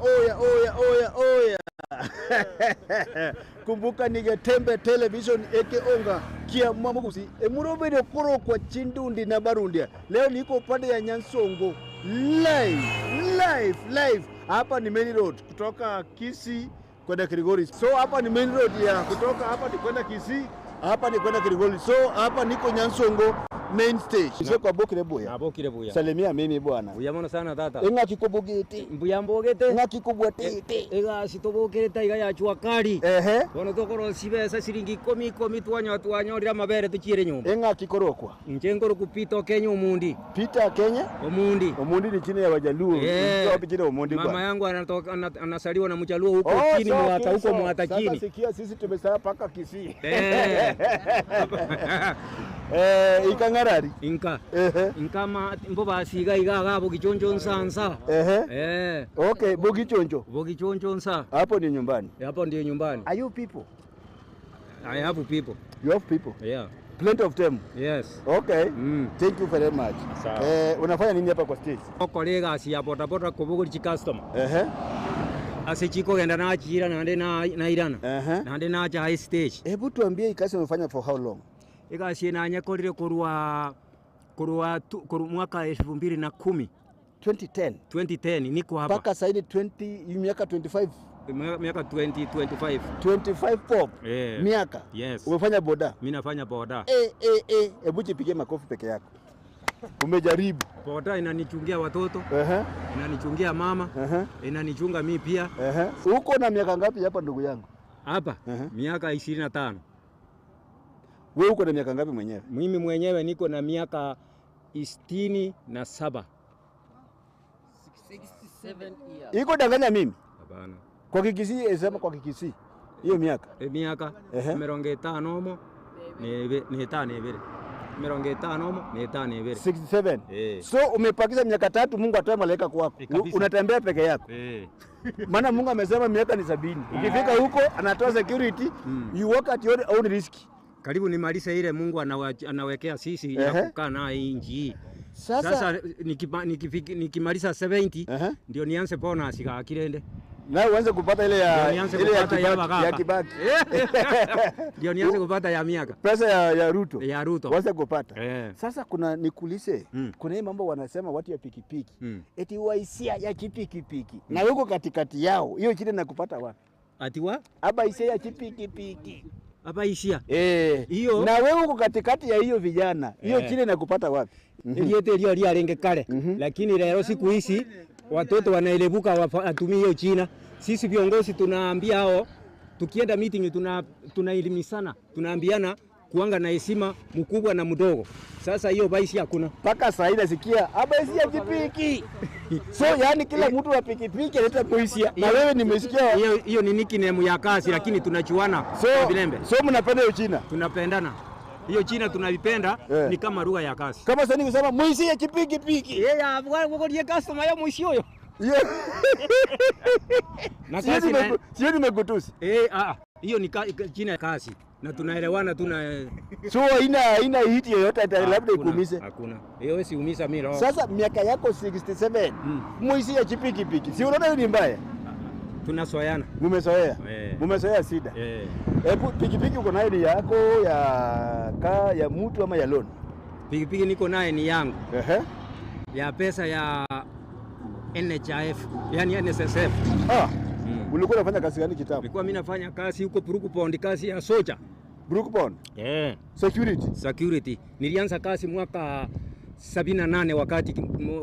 Oya, oya, oya, oya. Kumbuka ni Getembe Television ekeonga kia mwamugusi emurobere korokwa chindundi na barundia. Leo niko upande ya Nyansongo live live live. Hapa ni main road kutoka Kisii kwenda Kilgoris. So hapa ni main road ya kutoka hapa ni kwenda Kisii, hapa ni kwenda Kilgoris. So hapa niko Nyansongo main stage. Sio kwa bokire buya. Nabokire buya. Salimia mimi bwana. Buya mono sana tata. Eng'aki kobogete. Mbuya mbogete. Eng'aki kobwatete. Egasi tobokere iga ya jua kali. Ehe. Bono tokoro sibesa siringi 10 10 twanywa twanyorira mabere tuchiere nyumba. Eng'aki korokwa. Nje ngoro kupita Kenya Omundi. Peter Kenya? Omundi. Omundi ni chini ya Wajaluo. Yeah. Wapi chini Omundi bwana? Mama yangu anatoka anasaliwa na Mjaluo huko chini Mwata, huko Mwata chini. Sasa sikia sisi tumesaa paka Kisii. Eh. Ikangarari. Inka. Inka ma mboba siga iga ga Bogichoncho nsansa. Ehe. Okay, Bogichoncho. Bogichoncho nsa. Hapo ni nyumbani. Hapo ndio nyumbani. Are you people? I have people. You have people? Yeah. Plenty of them. Yes. Okay. Thank you very much. Unafanya nini hapa kwa stage? Okolega si ya boda boda kubuguri chi customer. Ehe. Ase chiko genda na chira na na na irana. Ehe. Na na cha high stage. Hebu tuambie kazi unafanya for how long? Egasi nanye korire korwa korwa mwaka 2010. 2010. 2010 niko hapa. Paka saidi 20 miaka 25. Miaka 20 25. 25 pop. Yeah. Miaka. Yes. Umefanya boda? Mimi nafanya boda. Hebu jipigie makofi peke yako. Umejaribu. Boda inanichungia watoto. Inanichungia mama. Inanichunga mimi pia. Uko na miaka ngapi hapa ndugu yangu? Hapa miaka 25. Wewe uko na miaka ngapi mwenyewe? Mimi mwenyewe niko na miaka 67. 67 years. Iko danganya mimi? Hapana. Kwa Kikisii sema kwa Kikisii. Hiyo miaka. Miaka 50 mo ni 52. 50 mo ni 52. 67. So umepakiza miaka 3, Mungu atoe malaika kwako. Unatembea peke yako. Maana Mungu amesema miaka ni 70. Ukifika huko anatoa security, you walk at your own risk. Karibu nimalize ile Mungu anawekea sisi ya kukaa na inji hii. Sasa nikimaliza 70 ndio nianze bonus ya kirende. Na uanze kupata ile ya ile ya Kibaki. Ndio nianze kupata ya miaka. Pesa ya Ruto. Ya Ruto. Uanze kupata. Sasa kuna nikuulize, kuna hii mambo wanasema watu ya pikipiki. Eti waisia ya kipikipiki. Na huko katikati yao, hiyo chini na kupata wapi? Ati wa? Aba isia ya kipikipiki. Hapa ishia. Hiyo. Na wewe uko katikati ya hiyo vijana. Hiyo chini na kupata wapi? Ile ile ile alenge kale. Lakini leo siku hizi watoto wanaelebuka watumie hiyo China. Sisi viongozi tunaambia hao, tukienda meeting tunaelimishana, tunaambiana kuanga na heshima mkubwa na mdogo. Sasa hiyo baisi hakuna. Paka saa hii nasikia abaisi ya kipiki. So yani kila mtu wa pikipiki analeta poisia. Na wewe nimesikia hiyo ni nickname ya kazi, lakini tunachuana. So, so mnapenda hiyo China? Tunapendana. Hiyo China tunaipenda, ni kama lugha ya kazi. Kama sasa nikisema mwisi ya kipikipiki. Yeye avuka customer ya mwisi huyo. Na kazi sio nimekutusi. Hiyo ni China ya kazi. Na tunaelewana So haina hit yoyote hata labda ikuumize. Hakuna. Hiyo si umiza mimi roho. Sasa miaka yako 67. Mwisi ya kipikipiki. Si unaona hiyo ni mbaya? Tunasoeana. Mumesoea. Mumesoea sida. Hebu pikipiki uko nayo ni yako ya ka ya mtu ama ya loan? Pikipiki niko naye ni yangu. Ya pesa ya NHIF, yani NSSF. Ulikuwa unafanya kazi gani kitambo? Nilikuwa mimi nafanya kazi huko Brookpond, kazi ya soja. Brookpond? Security. Security. Nilianza kazi mwaka 78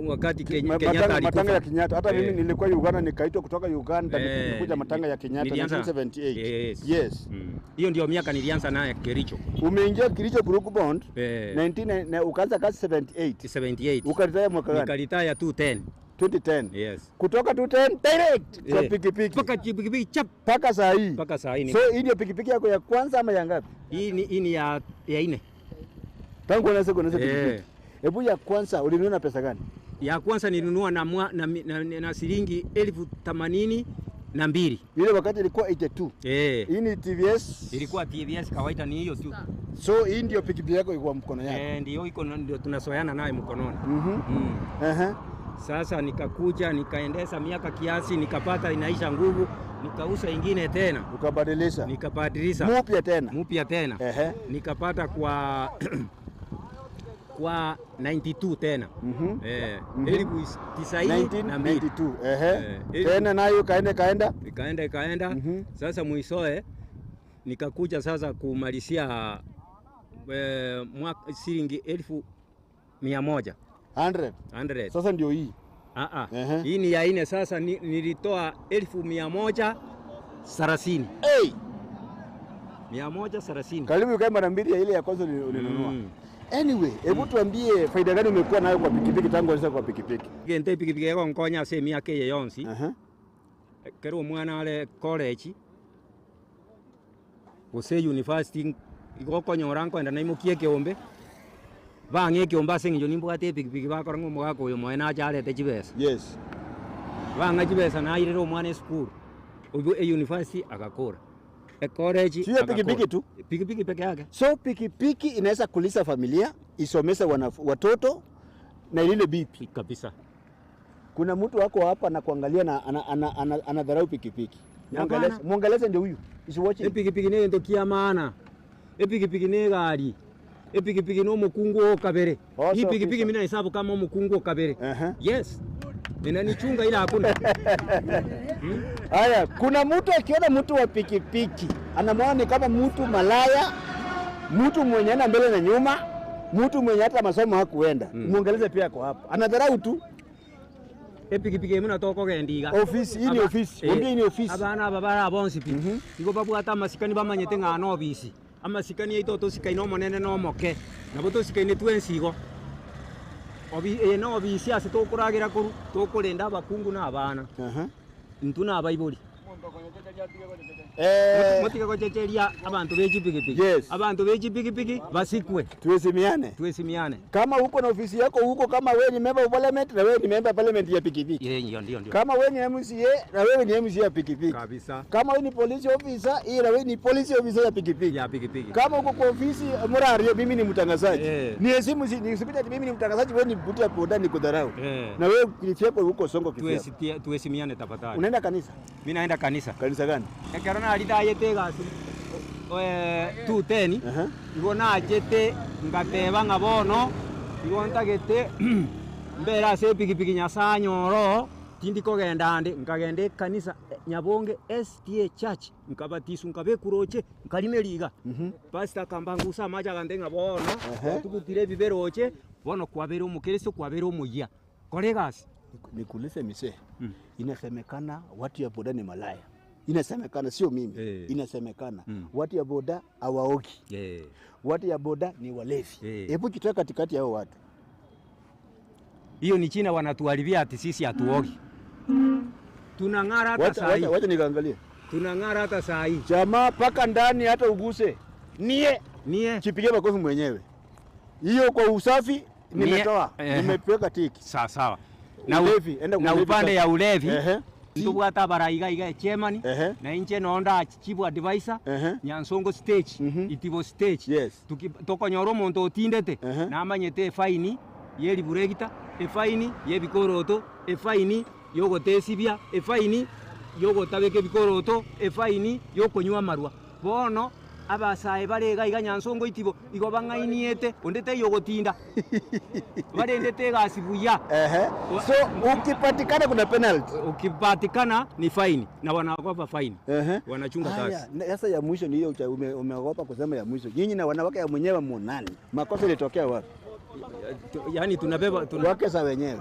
wakati Kenyatta alikufa. Matanga ya Kenyatta. Hata mimi nilikuwa Uganda, nikaitwa kutoka Uganda nilikuja matanga ya Kenyatta 1978. Yes. Yes. Hiyo ndio miaka nilianza naye Kericho. Umeingia Kericho Brookpond 19 na ukaanza kazi 78. 78. Ukaritaya mwaka gani? Nikaritaya 2010. 2010. Yes. Kutoka 2010 direct kwa pikipiki. Paka pikipiki chap. Paka saa hii. Paka saa hii. So hii ndio pikipiki yako ya kwanza ama ya ngapi? Hii ni ya 4. Tangu uanze kuendesha pikipiki. Hebu ya kwanza ulinunua na pesa gani? Ya kwanza nilinunua na shilingi 82,000. Ile wakati ilikuwa 82. Hii ni TVS. Ilikuwa TVS kawaida ni hiyo tu. So hii ndio pikipiki yako iko mkono yako. Ndio iko, ndio tunasoeana naye mkononi. Sasa nikakuja nikaendesha miaka kiasi, nikapata inaisha nguvu, nikauza ingine tena. Ukabadilisha. Nikabadilisha. Mupya tena. Mupya tena. Nikapata kwa kwa 92 tena. 1992. Tena nayo kaenda. Ikaenda. Sasa mwisoe nikakuja sasa kumalizia mwaka shilingi 100,000. 100. Sasa ndio hii. Hii ni ya nne sasa nilitoa 130,000. Hey! 130. Karibu ikae mara mbili ya ile ya kwanza ulinunua. Anyway, hebu tuambie faida gani umekuwa nayo kwa pikipiki tangu uanze kwa pikipiki? Gente pikipiki yako nkonya se miaka yonsi. Kero mwana ale college. Gose university igokonyora nkwenda naimukie kiombe. Bang'e kiombe ase eng'encho nimbwate epikipiki bakora ng'a omogaka oyo moe nache arete chibesa. Yes. Bang'a chibesa nairere omwana esukuru. Oyo e university agakora. E college sio pikipiki tu. Pikipiki peke yake. So pikipiki inaweza kulisa familia, isomesha watoto na ilinde bipi. Kabisa. Kuna mtu wako hapa na kuangalia na anadharau pikipiki. Muangaleze ndio huyu. Is watching. Epikipiki ne ndo kia maana. Epikipiki ne gari. Epikipiki no mukungu okabere. Hii pikipiki mimi nahesabu kama mukungu okabere. Yes. Inanichunga ila hakuna. Haya, kuna mtu akiona mtu wa pikipiki anamwona ni kama mtu malaya, mtu mwenye ana mbele na nyuma, mtu mwenye hata masomo hakuenda. Muangaleze pia kwa hapa. Anadharau tu. Epikipiki muna toko gendiga. Ofisi, hii ni ofisi. Mwambie hii ni ofisi. Abana babara abonsi pi. Igo babwata amasikani bamanyete ng'a no ofisi. Amasikani yaito tosikaine omonene no omoke. Nabo tosikaine twensi igo. Obi no ofisi ase tokoragira koru, tokorenda abakungu na abana. Ntuna abaibori. Motiga gochecheria abantu b'echipikipiki. Yes. Abantu b'echipikipiki basikwe. Tuheshimiane. Tuheshimiane. Kama uko na ofisi yako huko, kama wewe ni member of parliament na wewe ni member of parliament ya pikipiki. Ndio. Kama wewe ni MCA na wewe ni MCA ya pikipiki. Kabisa. Kama wewe ni police officer, ila wewe ni police officer ya pikipiki. Ya pikipiki. Kama uko kwa ofisi Murario, mimi ni mtangazaji. Ni heshimu, nisipite ati mimi ni mtangazaji, wewe ni mtu ya boda ni kudharau. Na wewe kilifyako huko Songo kifyako. Tuheshimiane tafadhali. Unaenda kanisa? Mimi naenda kanisa. Kanisa gani? Ekero naritayete egasi 210 igo nachete ngateba ng'a bono igo ntagete mbere ase epikipiki Nyasaye nyoro tindi kogenda ande nkagenda ekanisa Nyabonge SDA Church nkabatisu nkabekuroche nkarime riga. Pastor akambangusa amache agante ng'a bono tugutire ebiberoche bono kwabere omokristo kwabere omoyia kore egasi. Nikuulize mzee, inasemekana watu ya boda ni malaya. Inasemekana, sio mimi. Inasemekana watu ya boda hawaogi. Watu ya boda ni walevi. Hebu kitoe katikati yao watu. Hiyo ni China wanatuharibia ati sisi hatuogi. Tunang'ara hata saa hii. Wacha nikaangalie. Tunang'ara hata saa hii. Jamaa paka ndani hata uguse. Nie. Chipige makofi mwenyewe. Hiyo kwa usafi nimetoa. Nimepeka tiki. Sawa sawa. Na ulevi, na upande ya ulevi. Tubwata baraiga iga chairman na inche nonda chief advisor Nyansongo stage Itibo stage. Yes. Tokonyora omonto otindete namanyete efaini yeriburegita, efaini yebikoroto, efaini yogotesibia, efaini yogotabeka ebikoroto, efaini yokonywa amarwa. Bono abasae barega iga Nyansongo Itibo igo bang'ainiete ondete yogotinda barendete egasi buya. So ukipatikana kuna penalty. Ukipatikana ni faini na wanaogopa faini. Wanachunga kazi. Sasa ya mwisho ni hiyo umeogopa kusema ya mwisho. Nyinyi na wanawake ya mwenyewe muonani. Makosa ilitokea wapi? Yaani tunabeba wake za wenyewe.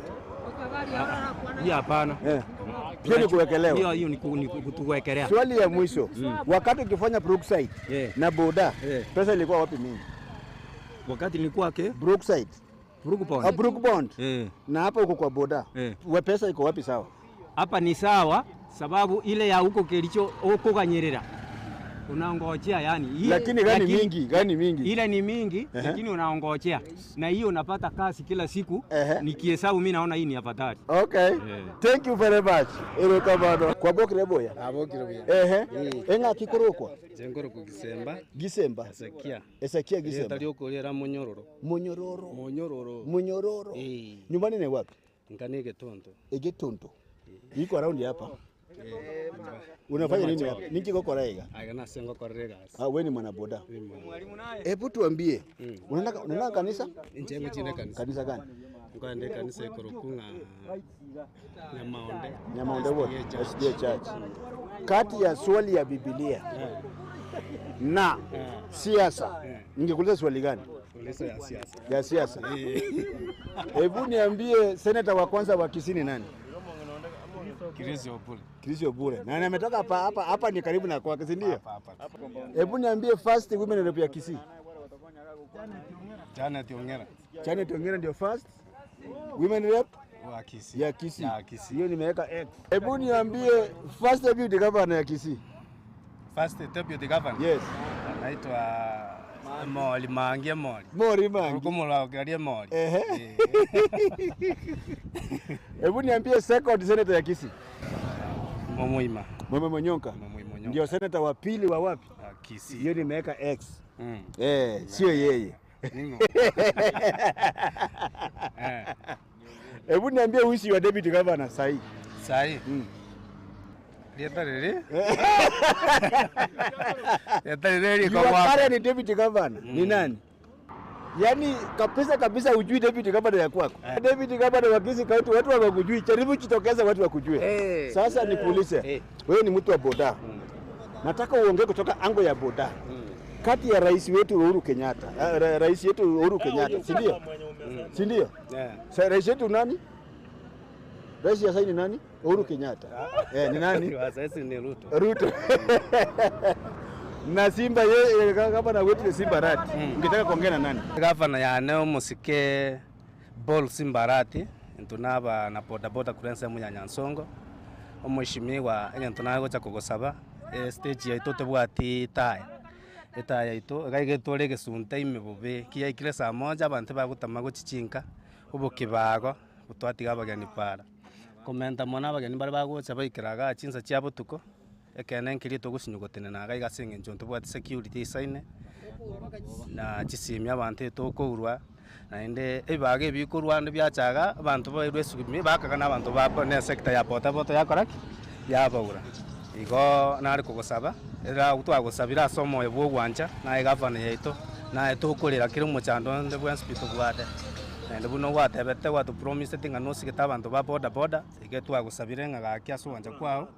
Ya hapana. Pia ni kuwekelewa. Hiyo ni kutuwekelea. Swali ya mwisho. Wakati ukifanya Brookside na boda, pesa ilikuwa wapi mingi? Wakati nilikuwa ke Brookside. Brookbond. Brookbond. Na hapa uko kwa boda. We pesa iko wapi sawa? Hapa ni sawa sababu ile ya huko kilicho huko kanyerera. Unaongojea yani. Lakini gani mingi? Ile ni mingi lakini unaongojea. Na hiyo unapata kazi kila siku. Nikihesabu mimi naona hii ni afadhali. Okay. Thank you very much. Ero kabano. Kwa bokire boya. Abokire boya. Enga kikorokwa. Jengoro ku Gisemba. Gisemba. Esekia. Esekia Gisemba. Tali okolera Munyororo. Munyororo. Munyororo. Nyumbani ni wapi? Nkani Getonto. Egetonto. Iko around hapa. Unafanya nini hapa? Niki gokora iga? Aga nasengo korega. Ah, wewe ni mwana boda. Hebu tuambie. Unaenda kanisa? Njengo chine kanisa. Kanisa gani? Ngende kanisa ikorokunga Nyamaonde. Nyamaonde what? SDA Church. Kati ya swali ya Biblia na siasa, ningekuuliza swali gani? Uliza ya siasa. Ya siasa. Hebu niambie seneta wa kwanza wa Kisii ni nani? Chris Obure. Chris Obure. Na ametoka hapa hapa ni karibu na kwake, si ndio? Hapa. Hebu niambie first women rep ya Kisii. Janet Ongera. Janet Ongera ndio first women rep wa Kisii. Ya Kisii. Ya Kisii. Hiyo nimeweka X. Hebu niambie first deputy governor ya Kisii. First deputy governor? Yes. Anaitwa Moli Mangi Moli. Moli Mangi. Kumulaogalia Moli. Ehe. Hebu niambie second senator ya Kisii. Momoima. Momoima Monyonka. Momoima Monyonka. Ndio senator wa pili wa wapi? Kisii. Hiyo nimeweka X. Sio yeye. Ningo. Hebu niambie uishi wa deputy governor sahi. Sahi. Leta rere. Leta rere kwa wapi? Ni deputy governor. Ni nani? Yaani kabisa kabisa hujui deputy governor ya kwako. Deputy governor wa Kisii County watu hawakujui. Jaribu jitokeza watu wakujue. Sasa nikuulize. Wewe ni mtu wa boda. Nataka uongee kutoka ango ya boda. Kati ya rais wetu Uhuru Kenyatta, rais yetu Uhuru Kenyatta, si ndio? Si ndio? Sasa rais yetu nani? Rais ya sasa ni nani? Uhuru Kenyatta. Ni nani? Sasa ni Ruto. Ruto. Na Simba yeye gavana wetu ni Simba Arati. Ungetaka kuongea na nani? Gavana ya neo musike Paul Simba Arati, ntunaba na boda boda kurensa mu Nyansongo. Omweshimiwa enye cha kugosaba stage ya itote bwati taya. Etaya ito gaigetore gesunta imebobe kiyaikire saa moja abantu bagutama gochichinka obokibago butwatiga abageni para. Komenta mona abageni bari bagocha baikiraga chinsa chia botuko ekene nkiri togusinyugotene naga igasinge nchonto bwati security isaine na chisimya abantu tokourwa naende ebage bikorwa ndo byachaga abantu bairwe sugimi bakaga nabantu ba ne sector ya boda boda yakoraki yabaura igo nari kugosaba era twagosabira somo ebwo gwancha naye gavana yaito naye tokorera kiri muchando nde bwenspito bwade naende buno gwatebete gwatupromise tinga nosigete abantu ba boda boda ige twagosabire ng'a gaki ase ogwancha kwao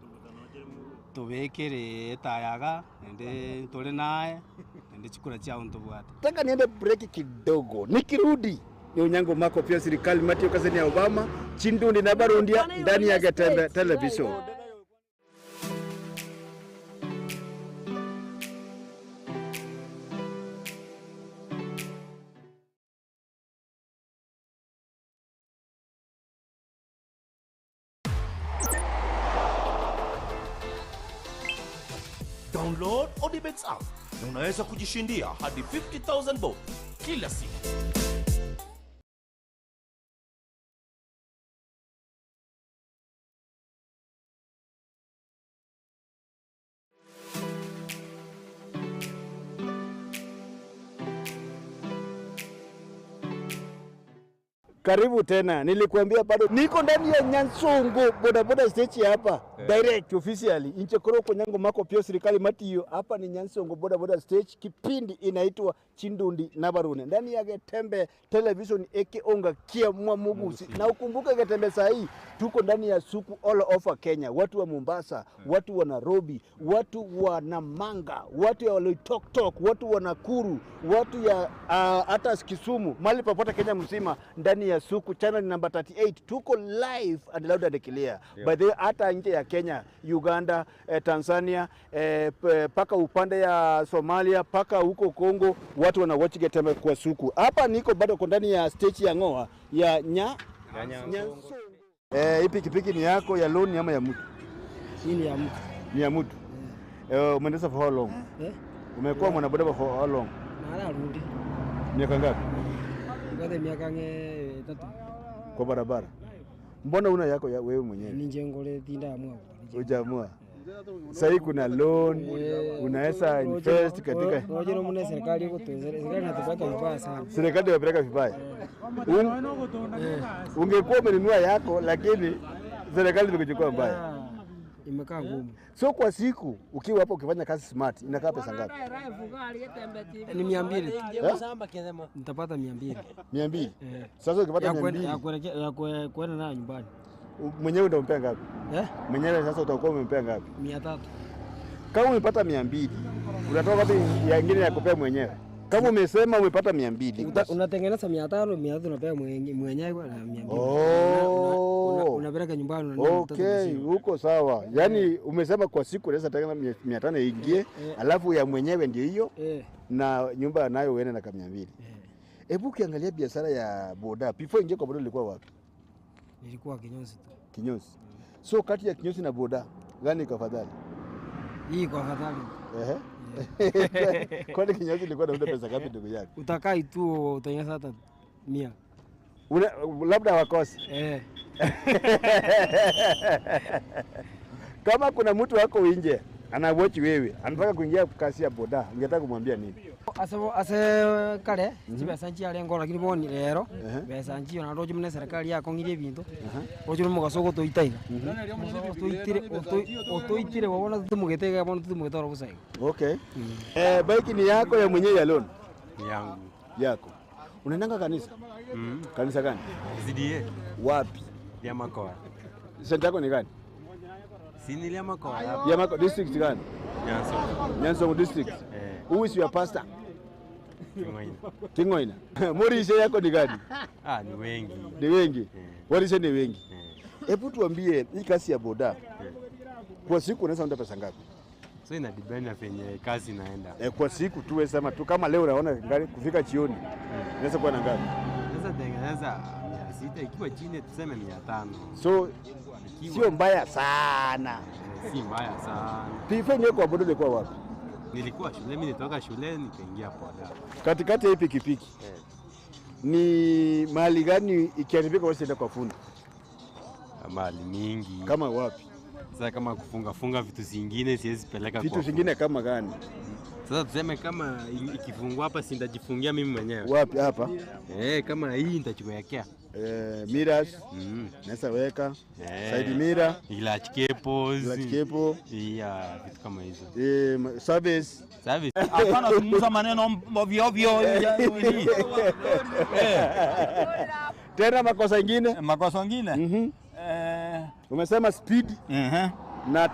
tubekere etayaga ende tore naye ende chikura chiao ntobwate. Nataka niende break kidogo, nikirudi ni Onyango Mako pia serikali Matthew Kaseni ya Obama Chindundi na Barundia ndani ya Getembe Television. Download Odibets app na unaweza kujishindia hadi 50,000 bob kila siku. Karibu tena, nilikuambia bado niko ndani ya Nyansongo boda boda stage hapa. Direct officially inchekoro Onyango Mako pia serikali Matio hapa ni Nyansongo boda boda stage. Kipindi inaitwa Chindundi na Barune ndani ya Getembe Television eke onga kia mwamugusi. Na ukumbuke Getembe saa hii tuko ndani ya suku all over Kenya, watu wa Mombasa, watu wa Nairobi, watu wa Namanga, watu ya Loitoktok, watu wa Nakuru, watu ya hata Kisumu, mahali popote Kenya mzima ndani ya suku channel number 38 tuko live and loud and clear. By the way, hata nje ya Kenya, Uganda, Tanzania, paka upande ya Somalia, paka huko Kongo, watu wana watch Getembe kwa suku. Hapa niko bado kwa ndani ya stage ya Ngoa ya Nyansongo. Hii pikipiki ni yako ya loan ama ya mtu? Hii ni ya mtu. Ni ya mtu. Umeendesha for how long? Umekuwa mwanaboda for how long? Mara rudi. Miaka ngapi? Ngate miaka 3. Kwa barabara. Mbona una yako ya wewe mwenyewe? Ni jengo le tinda amua. Hujaamua. Sasa kuna loan, unaweza invest katika Rojo mune serikali iko serikali inatupeleka vibaya sana. Serikali inapeleka vibaya. Ungekuwa umenunua yako, lakini serikali imekuchukua mbaya. Imekaa ngumu. So kwa siku ukiwa hapo ukifanya kazi smart inakaa pesa ngapi? Ni 200 tu. Nitapata 200. 200. Sasa ukipata 200 ya kwenda nayo nyumbani. Mwenyewe ndio umpea ngapi? Mwenyewe sasa utakuwa umempea ngapi? 300. Kama umepata 200, unatoka wapi ya nyingine ya kupea mwenyewe? Kama umesema umepata 200, unatengeneza 500, 300 unapea mwenyewe na 200. Oh. Unapeleka nyumbani. Okay, huko sawa. Yaani umesema kwa siku unaweza tengeneza 500 ingie, alafu ya mwenyewe ndio hiyo na nyumba nayo uende na 200. Hebu ukiangalia biashara ya boda, before ingie kwa boda ilikuwa wapi? Nilikuwa kinyozi tu. Kinyozi. So kati ya kinyozi na boda, gani kwa fadhali? Hii kwa fadhali. Ehe. Kwani kinyozi ilikuwa inauza pesa ngapi ndugu yako? Utakai tu utatengeneza hata 100. Labda wakosi. Kama kuna mtu wako nje ana watch wewe, anataka kuingia kasi ya boda, ungetaka kumwambia nini? Ase kare chibesa nchiare ngoro lakini boni lero besa nchiyo na rojo mune serikali yakong'irie ebinto rojo nomogaso ogotoita iga otoitire otoitire wabona tutumugete iga bono tutumugete oro bosa iga. Okay. Bike ni yako ya mwenyewe ya loan? Ni yangu. Yako. Unaendanga kanisa? Kanisa gani? ZDA. Wapi? Liamakoa. Senta yako ni gani? Si ni Liamakoa. Liamakoa district gani? Nyansongo. Nyansongo district. Who is your pastor? Kingoina. Kingoina. Morishe yako ni gani? Ah, ni wengi. Ni wengi. Morishe ni wengi. Hebu tuambie hii kazi ya boda. Kwa siku unaweza unda pesa ngapi? So ina depend na penye kazi inaenda. Kwa siku tuwe sema tu kama leo unaona gari kufika jioni. Unaweza kuwa na ngapi? Sasa tengeneza 600 ikiwa chini tuseme 500. So sio mbaya sana. Si mbaya sana. Before ni kwa boda ilikuwa wapi? Nilikuwa shule, mimi nitoka shule nikaingia boda. Katikati ya hii pikipiki. Ni mahali gani ikiharibika wewe kwa fundi? Mahali mingi. Kama wapi? Sasa kama kufunga funga vitu zingine siwezi peleka vitu zingine kama gani? Sasa tuseme kama ikifungwa hapa si nitajifungia mimi mwenyewe. Wapi hapa? Kama hii nitajiwekea. Mirrors. Naweza weka. Side mirror. Latch cables. Latch cable. Yeah, vitu kama hizo. Service. Service. Hapana zungumza maneno ovyo ovyo. Tena makosa ingine? Makosa ingine? Umesema speed. Na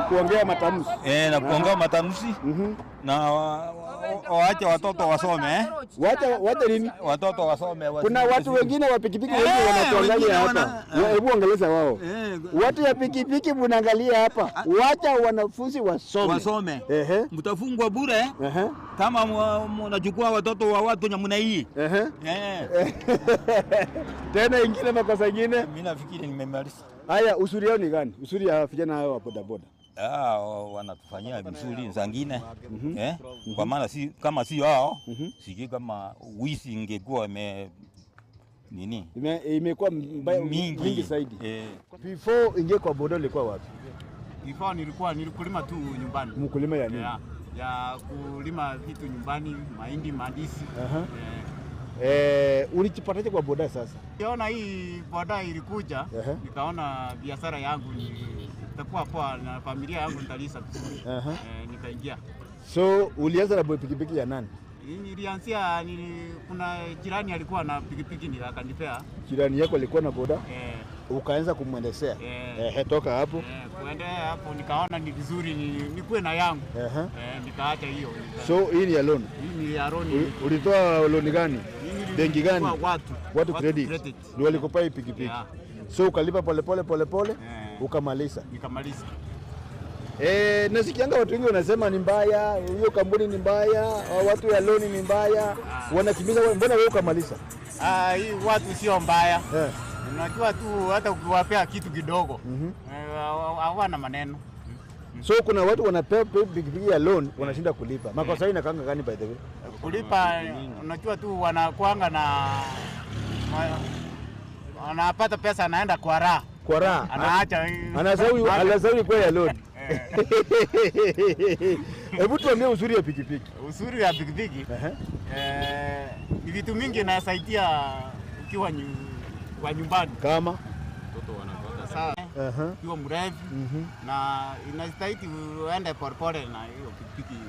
kuongea matamshi. Na kuongea matamshi. Na waache watoto wasome. Wacha nini? Watoto wasome. Kuna watu wengine wa pikipiki wengi wanatuangalia hapa. Hebu ongeleza wao. Watu ya pikipiki mnaangalia hapa. Wacha wanafunzi wasome. Wasome. Mtafungwa bure. Kama mnachukua watoto wa watu namna hii. Tena ingine makosa ingine? Mimi nafikiri nimemaliza. Haya, usuri yao ni gani? Usuri ya vijana hao wa boda boda. Wanatufanyia vizuri zangine. Kwa maana si kama si hao, sijui kama wizi ingekuwa nini? Imekuwa mingi zaidi. Before ingie kwa boda ilikuwa wapi? Before nilikuwa nilikulima tu nyumbani. Mkulima ya nini? Ya kulima vitu nyumbani, mahindi, mandizi. Ulijipataje kwa boda sasa? Niona hii boda ilikuja, nikaona biashara yangu itakuwa poa na familia yangu nitalisa vizuri. Nikaingia. So ulianza na pikipiki ya nani? Nilianzia kuna jirani alikuwa na pikipiki akanipea. Jirani yako alikuwa na boda? Ukaanza kumwendesea. Toka hapo. Kuendea hapo nikaona ni vizuri nikuwe na yangu. Nikaacha hiyo. So hii ni ya loan? Hii ni ya loan. Ulitoa loan gani? Benki gani? Watu Credit. Ndio walikupa hii pikipiki. So ukalipa pole pole pole pole ukamaliza. Nikamaliza. Nasikianga watu wengi wanasema ni mbaya, hiyo kampuni ni mbaya, watu ya loan ni mbaya, wanakimbiza. Mbona wewe ukamaliza? Hii watu sio mbaya. Unajua tu hata ukiwapea kitu kidogo hawana maneno. So kuna watu wanapewa pikipiki ya loan wanashinda kulipa. Makosa hii inakaanga gani by the way? Kulipa unajua tu wanakuanga na anapata pesa anaenda kwa raha. Kwa raha. Anaacha anasawi kwa ya loan. Hebu tuambie uzuri ya pikipiki. Uzuri ya pikipiki ni vitu mingi inasaidia ukiwa kwa nyumbani. Kama Sasa ukiwa mrefu na inastahili uende polepole na hiyo pikipiki.